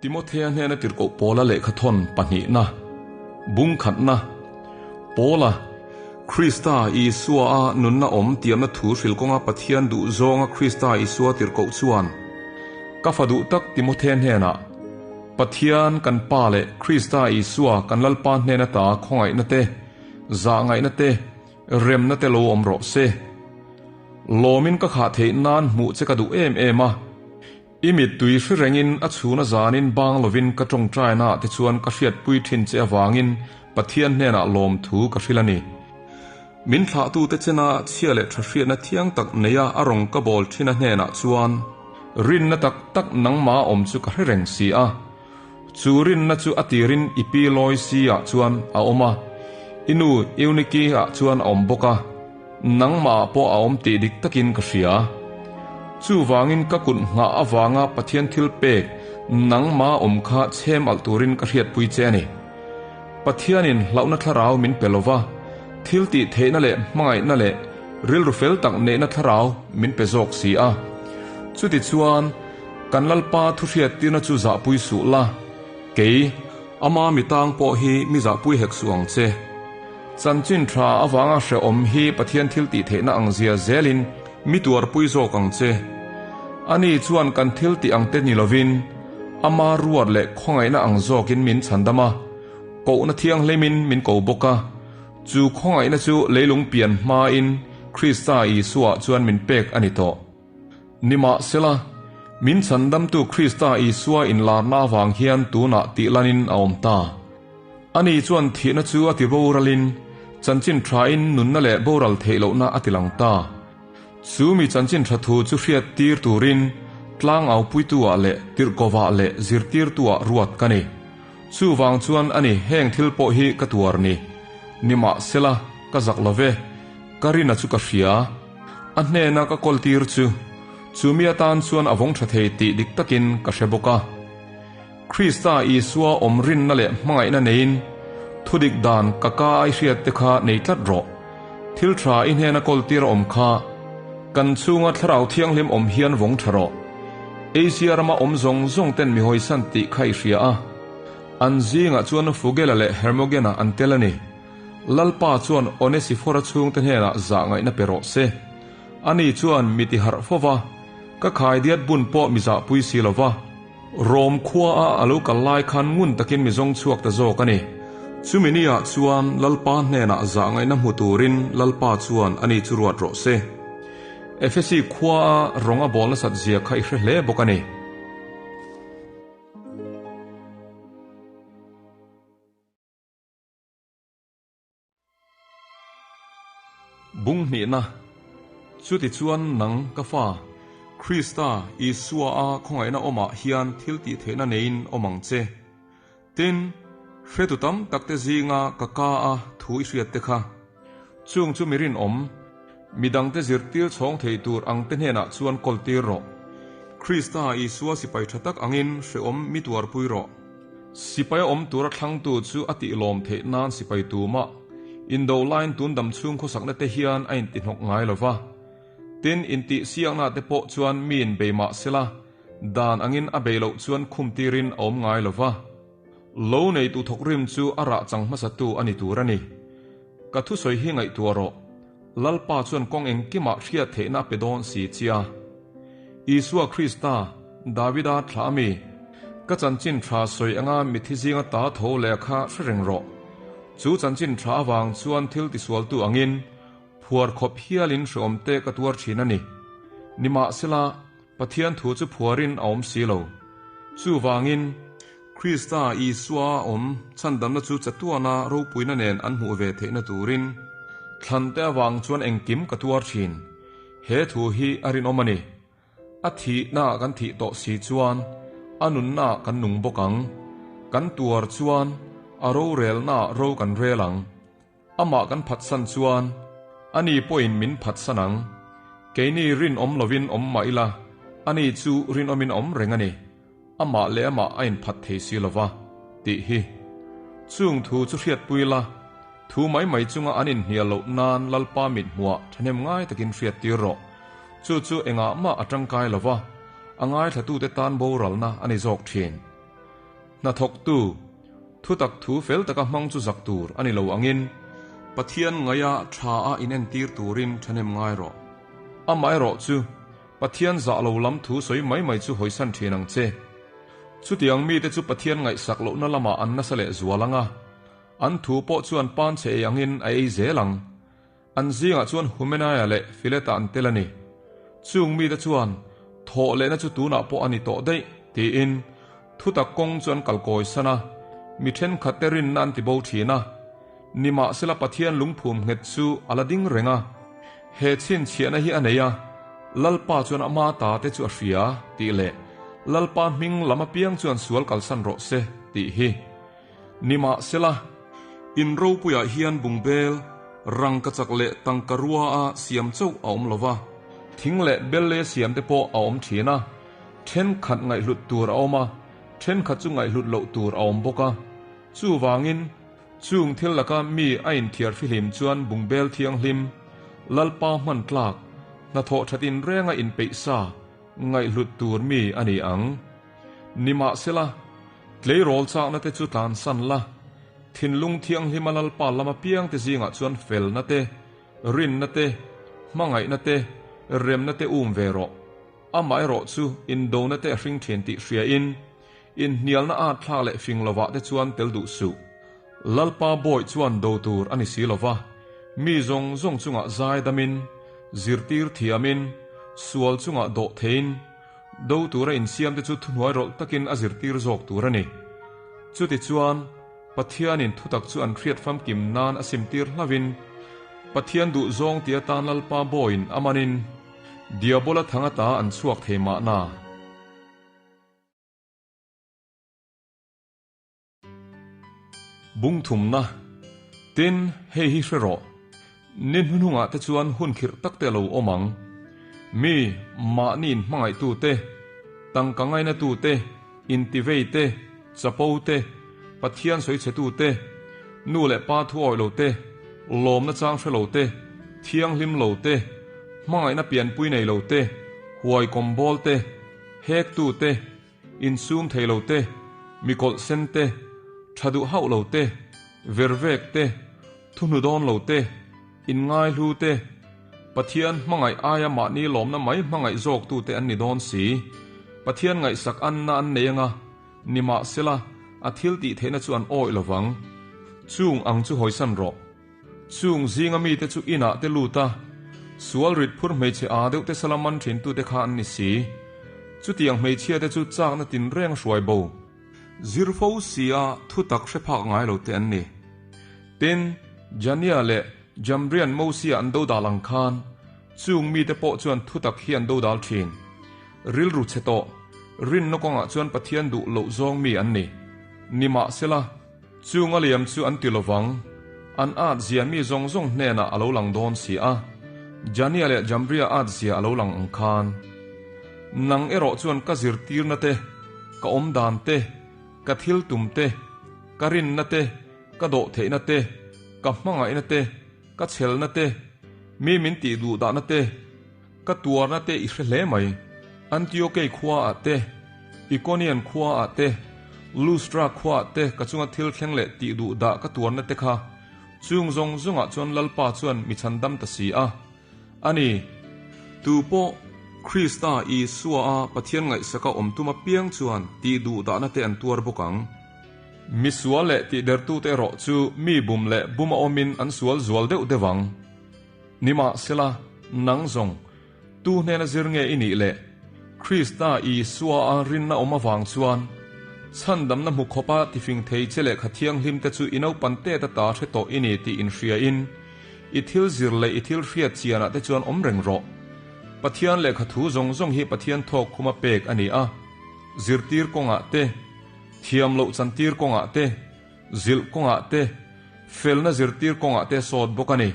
Timothea hnena tirhkoh Paula lehkhathawn pahnihna, bung khatna, Paula, Krista Isua-a nunna awm tiamna thu hrilh kawnga Pathian duh zawnga Krista Isua tirhkoh chuan, Ka fa duh tak Timothea hnenah, Pathian kan Pa leh Krista Isua kan Lalpa hnena ta khawngaihna te, zahngaihna te, remna te lo awm rawh se. Lawmin ka khah theih nan hmuh che ka duh em em a. I mittui hre rengin a chhuna zanin bang lovin ka tawngtaina ah te chuan ka hriatpui thin che avangin Pathian hnenah lawmthu ka hrilh a ni. Min thlahtute chena chhia leh tha hriatna thiang tak neia a rawn ka bawl thin a hnenah chuan rinna tak tak nangmah a awm chu ka hre reng si a. Chu rinna chu a tirin i pi Loisi ah chuan a awm a, i nu Euniki ah chuan a awm bawk a, nangmah ah pawh a awm tih dik takin ka hria. Chuvangin ka kut nghah avanga Pathian thil pek nangmah awm kha chhem alh turin ka hriatpui che a ni. Pathianin hlauhna thlarau min pe lova, thil tih theihna leh hmangaihna leh rilru fel tak neihna thlarau min pe zawk si a. Chutichuan, Kan Lalpa thuhriattirna chu zahpui suh la, kei, ama mi tang pawh hi mi zahpui hek suh ang che. Chanchin tha avanga hrehawm hi Pathian thil tih theihna ang zia zelin mi tuarpui zawk ang che. Ani chuan kan thil tih ang te ni lovin, ama ruat leh khawngaihna ang zawkin min chhandam a, kohna thianghlimin min ko bawk a. Chu khawngaihna chu leilung pian hmain Krista Isua chuan min pek a ni tawh. Nimahsela, min chhandamtu Krista Isua inlarna avang hian tunah tih lanin a awm ta. Ani chuan thihna chu a ti boralin, chanchin thain nunna leh boral theih lohna a ti lang ta. Chu mi chanchin tha thu chu hriat tir turin tlangaupuituah leh tirhkovah leh zirtirtuah ruat ka ni. Chuvang chuan ani heng thil pawh hi ka tuar ni. Nimahsela, ka zak lo ve, ka rina chu ka hria. A hnena ka kawl tir chu, chu mi atan chuan a vawng tha thei tih dik takin ka hre bawk a. Krista Isua awm rinna leh hmangaihna neiin thudik dan ka ka ai hriat te kha nei tlat rawh. Thil tha i hnena kawl tir a awm kha kan chhunga Thlarau Thianghlim awm hian vawng tha rawh. Asia rama awm zawng zawng ten mi hawisan tih kha i hria a. An zingah chuan Fugela leh Hermogena an tel a ni. Lalpa chuan Onesifora chhungte hnenah zah ngaihna pe rawh se. Ani chuan mi ti harh fo va, ka khaidiat bun pawh mi zahpui si lo va. Rom khuaa a lo kal lai khan ngun takin mi zawng chhuak ta zawk a ni. Chumi niah chuan Lalpa hnenah zah ngaihna hmu turin Lalpa chuan ani chu ruat rawh se. Efesi khuaa rawng a bawl nasat zia kha i hre hle bawk a ni. Bung hnihna, Chutichuan nang ka fa, Krista Isua-a khawngaihna awmah hian thil tih theihna neiin awm ang che. Tin, hretu tam takte zinga ka ka-a thu i hriat te kha, chung chu mi rinawm, midangte zirtir chhawng thei tur angte hnenah chuan kawltir rawh. Krista Isua sipai tha tak angin hreawm mi tuarpui rawh. Sipai a awm tura thlangtu chu a tih lawm theih nan sipai tumah indo laiin tun dam chhung khawsakna te hian a intihnawk ngai lo va. Tin, intihsiakna te pawh chuan miin bei mah sela, dan angin a bei loh chuan khum tirin a awm ngai lo va. Lo neitu thawkrim chu a rah chang hmasatu a ni tur a ni. Ka thusawi hi ngaihtuah rawh, Lalpa chuan kawng engkimah hriat theihna a pe dawn si chia. Isua Krista, Davida thlah ami, ka chanchin tha sawi anga mithi zinga ta tho leh kha hre reng rawh. Chu chanchin tha avang chuan thil tisualtu angin phuar khawp hialin hreawm te ka tuar thin a ni. Nimahsela, Pathian thu chu phuarin a awm si lo. Chuvangin, Krista Isua a awm chhandamna chu chatuana ropuina nen an hmuh ve theihna turin thlante avang chuan engkim ka tuar thin. He thu hi a rinawm a ni. A thihnaah kan thih tawh si chuan a nunnaah kan nung bawk ang. Kan tuar chuan a rorelnaah ro kan rel ang. Amah kan phatsan chuan ani pawhin min phatsan ang. Keini rinawm lovin awm mah ila, ani chu rinawmin a awm reng a ni. Amah leh amah a inphat thei si lo va, tih hi. Chung thu chu hriatpui la, thu mai mai chunga an inhnial loh nan Lalpa mithmuah thahnem ngai takin hriattir rawh. Chu chu engah mah a tangkai lo va, a ngaithlatute tan boralna a ni zawk thin. Hnathawktu, thutak thu fel taka hmang chu zak tur a ni lo angin, Pathian ngaia tha a inentir turin thahnem ngai rawh. Amaherawh chu, Pathian zah lo lam thu sawi mai mai chu hawisan thin ang che. Chutiang mite chu Pathian ngaihsak lohna lamah an nasa leh zual ang a, an thu pawh chuan panchhe ei angin a ei zel ang. An zingah chuan Humenaia leh Fileta an tel a ni. Chung mite chuan, Thawh lehna chu tunah pawh a ni tawh daih, tiin thutak kawng chu an kalkawi san a, mi thenkhatte rinna an tibo thin a. Nimahsela Pathian lungphum nghet chu a la ding reng a, he chhinchhiahna hi a nei a, Lalpa chuan ama ta te chu a hria, tih leh Lalpa hming lam apiang chuan sual kalsan rawh se, tih hi. Nimahsela, in ropuiah hian bungbel, rangkachak leh tangka rua a siam chauh a awm lo va, thing leh belle siam te pawh a awm thin a, thenkhat ngaihhlut tur a awm a, thenkhat chu ngaihhlut loh tur a awm bawk a. Chuvangin, chung thil laka mi a inthiar fihlim chuan bungbel thianghlim, Lalpa hman tlak, hnathawh that inrenga inpeih sa, ngaihhlut tur mi a ni ang. Nimahsela, tleirawl chakna te chu tlansan la, thinlung thianghlima Lalpa lama piangte zingah chuan felna te, rinna te, hmangaihna te, remna te um ve rawh. Amaherawh chu indona te a hring thin tih hriain, inhnialna at thlak leh fing lovah te chuan tel duh suh. Lalpa bawi chuan do tur a ni si lova, mi zawng zawng chungah zai damin, zirtir thiamin, sual chungah dawh theiin, Do tura insiamte chu thuhnuai rawlh takin a zirtir zawk tur a ni. Chutichuan, Pathianin thutak chu an hriat famkim nan a simtir hlauhin, Pathian duh zawng tia tan Lalpa bawiin a manin, Diabola thang ata an chhuak thei mahna. Bung thumna, Tin, hei hi hre rawh, ni hnuhnungah te chuan hun khirh tak te a lo awm ang. Mi, mahni inhmangaihtu te, tangka ngainatu te, intivei te, chapo te, Pathian sawichhetu te, nu leh pa thu awih lo te, lawmna chang hre lo te, thianghlim lo te, hmangaihna pianpui nei lo te, huai kawmbawl te, hektu te, Insum thei lo te, mi kawlh sen te, tha duh hauh lo te, vervek te, thuhnu dawn lo te, inngaihlu te, Pathian hmangaih aia mahni lawmna mai hmangaih zawk tute an ni dawn si. Pathian ngaihsak anna an nei anga, nimahsela, a thil tih theihna chu an awih lovang. Chung ang chu hawisan rawh. Chung zinga mite chu inah te lut a, sual rit phur hmeichhe aa deuh te sala man thintute kha an ni si. Chutiang hmeichhia te chu chakna tinreng hruai bo. Zir fo sia thutak hre phak ngai lo te an ni. Tin, Jania leh Jambrian Mosia an dodal ang khan, chung mite pawh chuan thutak hi an dodal thin. Rilru chhe tawh, rinna kawngah chuan Pathian duh loh zawng mi an ni. Nimahsela, Chung a liam chu an ti lovang, an at zia mi zawng zawng hnenah a lo lang dawn si a, Jania leh Jambria at zia a lo lang ang khan. Nang erawh chuan ka zirtirna te, ka awmdan te, ka thil tum te, ka rinna te, ka dawhtheihna te, ka hmangaihna te, ka chhelna te, mi min tih duhdahna te, Ka tuarna te i hre hle mai. Antiokei khuaah te, Ikonian khuaah te, Lustra khuaah te ka chunga thil thleng leh tih duh dah ka tuarna te kha chung zawng zawngah chuan Lalpa chuan mi chhandam ta si a. A ni, tu pawh Krista Isua-a Pathian ngaihsaka awm tum apiang chuan tih duh dahna te an tuar bawk ang. Mi sual leh tihdertute erawh chu mi bum leh buma awmin an sual zual deuh deuh ang. Nimahsela, nang zawng, tu hnena zir nge i nih le? Krista Isua-a rinna awm avang chuan, chhandamna hmu khawpa tifing thei che lehkha thianghlim te chu i naupan tet ata hre tawh i ni tih inhriain, i thil zir leh i thil hriat chianah te chuan awm reng rawh. Pathian lehkha thu zawng zawng hi Pathian thawk khuma pek a ni a, zirtir kawngah te, thiam loh chantir kawngah te, Zilh kawngah te, felna zirtir kawngah te sawt bawk a ni.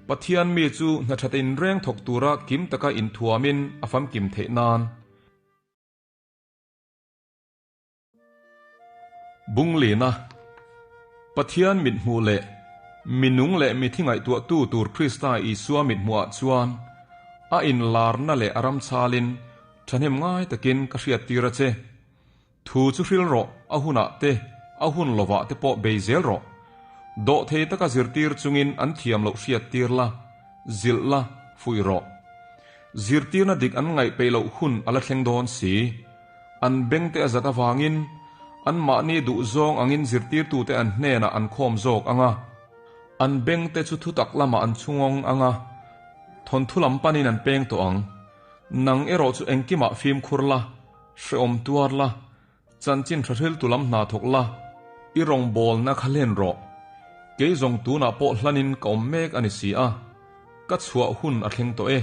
Pathian mi chu hna that inreng thawk tura kim taka inthuamin a famkim theih nan. Bunglina, Pathian mithmuh leh minung leh mithi ngaihtuahtu tur Krista Isua mithmuhah chuan a inlarna leh a ramchalin thahnem ngai takin ka hriattir a che. Thu chu hril rawh, a hunah te, a hun lovah te pawh bei zel rawh. Dawhthei taka zirtir chungin an thiam loh hriattir la, zilh la, fuih rawh. Zirtirna dik an ngaih peih loh hun a la thleng dawn si. An bengte a zat avangin anmahni duhzawng angin zirtirtute an hnenah an khawm zawk ang a. An bengte chu thutak lamah an chhungawng ang a, thawnthu lam panin an peng tawh ang. Nang erawh chu engkimah fimkhur la, Hreawm tuar la, chanchin tha hriltu lam hna thawk la, i rawngbawlna kha hlen rawh. Kei zawng tunah pawh hlanin ka awm mek a ni si a, ka chhuah hun a thleng tawh e.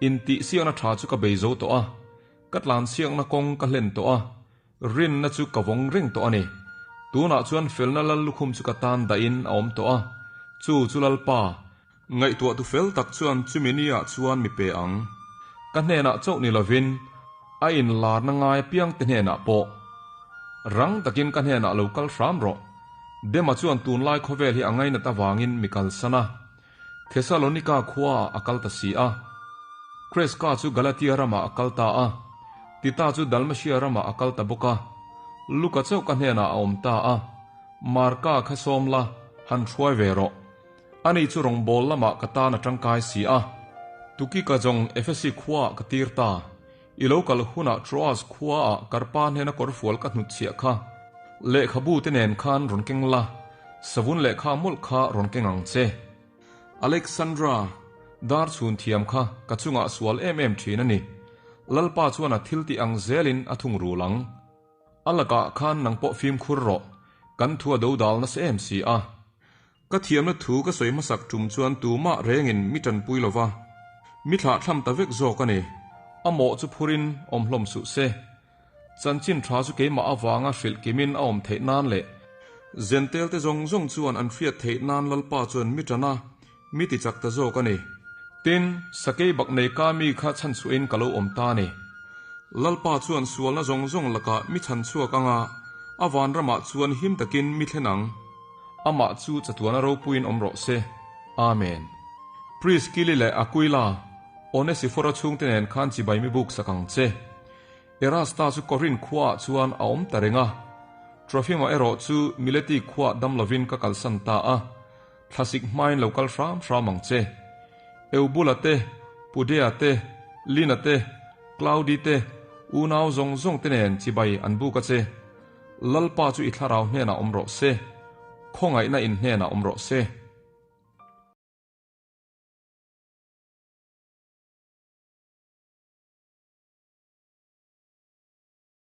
Intihsiakna tha chu ka bei zo tawh a, ka tlansiakna kawng ka hlen tawh a, rinna chu ka vawng reng tawh a ni. Tunah chuan felna lal lukhum chu ka tan dahin a awm tawh a, chu chu Lalpa, Ngaihtuah tu fel tak chuan chumi ni-ah chuan mi pe ang. Ka hnenah chauh ni lovin a inlarna ngai apiangte hnenah pawh. Rang takin ka hnenah lo kal hram rawh. Dema chuan tunlai khawvel hi a ngainat avangin mi kalsan a. Thesalonika khuaah a kal ta si a. Kreska chu Galatia ramah a kal ta a. Tita chu Dalmatia ramah a kal ta bawk a. Luka chauh ka hnenah a awm ta a. Marka kha sawm la, han hruai ve rawh. Ani chu rawngbâwl lamah ka tân a ṭangkai si a. Tukika zawng Efesi khuaah ka tir ta. I lo kal hunah Troas khuaah Karpa hnena kawrfual ka hnutchhiah kha. Lehkhabu te nen khan rawn keng la, savun lehkha mawlh kha rawn keng ang che. Alexandra, dar chhun thiam kha ka chungah sual em em ṭhin a ni. Lalpa chuan a thiltih ang zelin a thungrul ang. A lakah khan nang pawh fimkhur rawh, kan thu a dodal nasa em si a. Ka thiamna thu ka sawi hmasak tum chuan tumah rengin mi tanpui lo va, mi thlahthlam ta vek zawk a ni. A mawh chu phurin awm hlawm suh se. Chanchin tha chu keimah avanga hrilh kimin a awm theih nan leh Zentelte zawng zawng chuan an hriat theih nan Lalpa chuan mi tan a, mi ti chak ta zawk a ni. Tin, sakei bak nei ka mi kha chhanchhuahin ka lo awm ta a ni. Lalpa chuan sualna zawng zawng lakah mi chhanchhuak anga a vanramah chuan him takin mi thlen ang. Amah chu chatuana ropuiin awm rawh se. Amen. Priskili leh Akuila, Onesifora chhungte nen khan chibai mi buk sak ang che. Erasta chu Korinth khuaah chuan a awm ta reng a. Trofima erawh chu Mileti khuaah dam lovin ka kalsan ta a. Thlasik hmain lo kal hram hram ang che. Eubula te, Pudea te, Lina te, Claudi te, unau zawng zawng te nen chibai an buk a che. Lalpa chu i thlarau hnenah awm rawh se, khawngaihna in hnenah awm rawh se.